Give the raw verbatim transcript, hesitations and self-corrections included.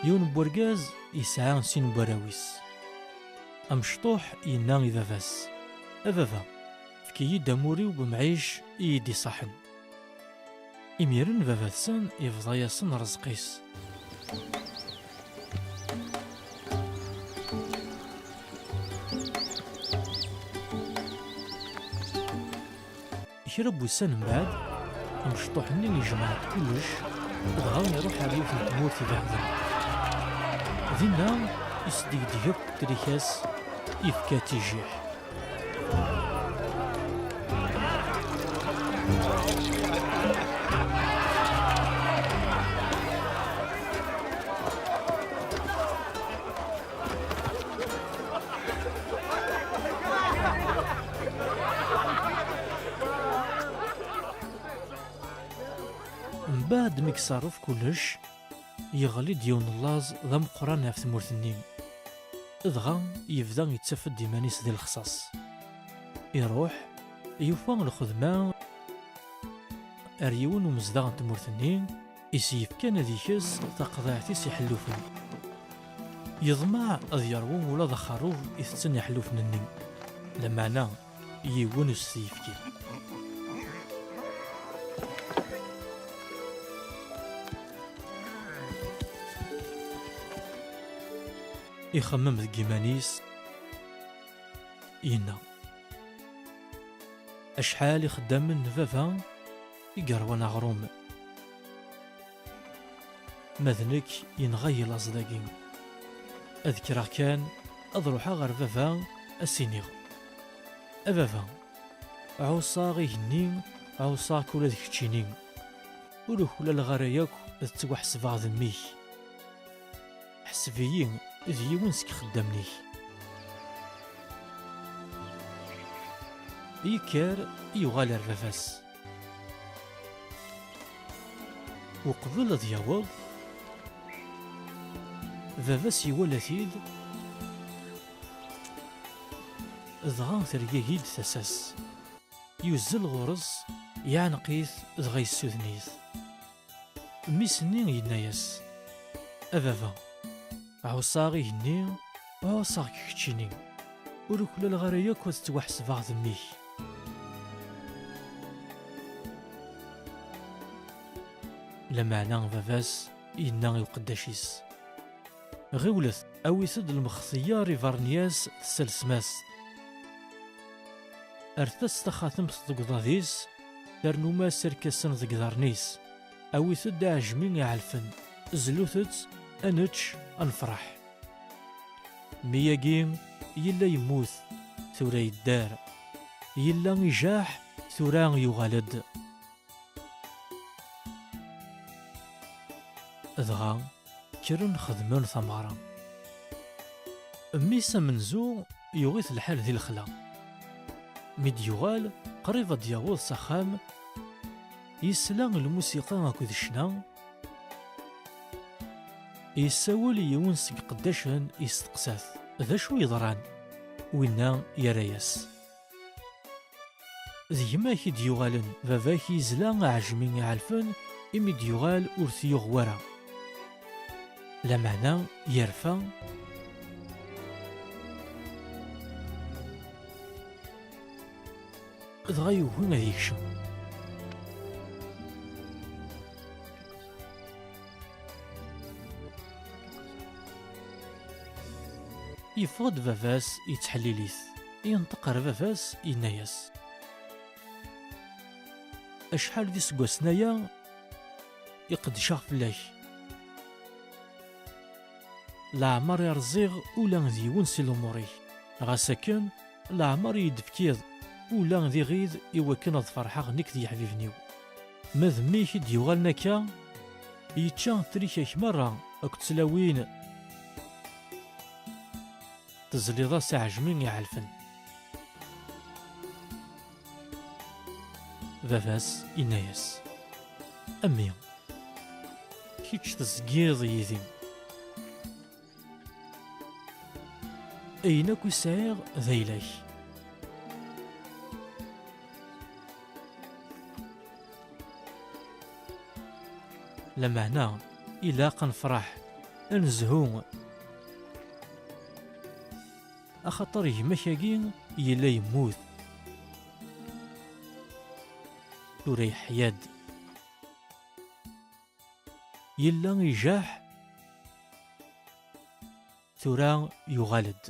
Yiwen n wergaz yesɛa sin n warraw-is. Amecṭuḥ yenna i baba-s: "A baba, efk-iyi-d amur-iw n umɛic i yi-d-iṣaḥen." Imiren baba-tsen yebḍa-yasen rrezq-is. Kra n wussan mbeɛd, amecṭuḥ-nni yejmeɛ-d kullec, dɣa iruḥ ar yiwet n tmurt ibeɛden. Dinna, isdegdeg akk ṭṭrika-s, yefka-tt i jjiḥ. Mbeɛd mi iṣerref kullec, yeɣli-d yiwen n laẓ d ameqqran ɣef tmurt-nni. Dɣa yebda yettaf-d iman-is di lexṣaṣ. Iruḥ, yufa lxedma ar yiwen umezdaɣ n tmurt-nni, is yefkan ad ikes taqḍiɛt-is iḥellufen. Yeḍmeɛ ad yerwu ula d axerrub itetten iḥellufen-nni, lameɛna yiwen ur s-t-yefki. Ixemmem deg yiman-is, yenna: "Acḥal ixeddamen n baba i yerwan aɣrum, ma d nekk yenɣa-yi laẓ dagi. Ad kkreɣ kan, ad ruḥeɣ ɣer baba, ad s-iniɣ: A baba, ɛuṣaɣ igenni, ɛuṣaɣ-k ula d keččini. Ur uklaleɣ ara yakk ad ttwaḥesbeɣ d mmi-k. Ḥseb-iyi d yiwen seg ixeddamen-ik." Yekker, yuɣal ar baba-s. Uqbel ad yaweḍ, baba-s iwala-t-id, dɣa tergagi-d tasa-s. Yuzzel ɣur-s, yeɛneq-it, dɣa yessuden-it. Mmi-s-nni yenna-yas: "A baba, ɛuṣaɣ igenni, ɛuṣaɣ-k keččini. Ur uklaleɣ ara yakk ad ttwaḥesbeɣ d mmi-k." Lameɛna baba-s yenna i uqeddac-is: "Ɣiwlet, awit-d lmextiyer ibernyas tesselsem-as. Rret-as taxatemt deg uḍad-is, ternum-as irkasen deg iḍarren-is. Awit-d aɛejmi iɛelfen, zlut-t, ad nečč, ad nefreḥ." Mmi-agi yella yemmut, tura yedder. Yella ijaḥ, tura yuɣal-d. Dɣa kkren xedmen tameɣra. Mmi-s amenzu yuɣ-it lḥal di lexla. Mi d-yuɣal, qrib ad d-yaweḍ s axxam, yesla i lmusiqa akked ccna. Yessawel i yiwen seg iqeddacen, yesteqsa-t d acu yeḍran. Winna yerra-yas: "D gma-k i d-yuɣalen, baba-k yezla aɛejmi iɛelfen, imi d-yuɣal ur t-yuɣ wara." Lameɛna yerfa, dɣa yugi ad yekcem. Yeffeɣ-d baba-s yettḥellil-it. Yenṭeq ɣer baba-s, yenna-yas: "Acḥal d iseggasen aya i qeddceɣ fell-ak. Leɛmer i rẓiɣ ula d yiwen si lumuṛ-ik. Ɣas akken, leɛmer i yi-d-tefkiḍ ula d iɣid i wakken ad ferḥeɣ nekk d yeḥbiben-iw. Ma d mmi-k i d-yuɣalen akka, yečča trika-k merra akked tlawin, tezliḍ-as aɛejmi iɛelfen." Baba-s yenna-yas: "A mmi, kečč tezgiḍ yid-i. Ayen akk i sɛiɣ d ayla-k." Lameɛna, ilaq ad nefṛeḥ, ad nezhu. Axaṭer gma-k-agi yella yemmut. Tura yeḥya-d. Yella ijaḥ, tura yuɣal-d.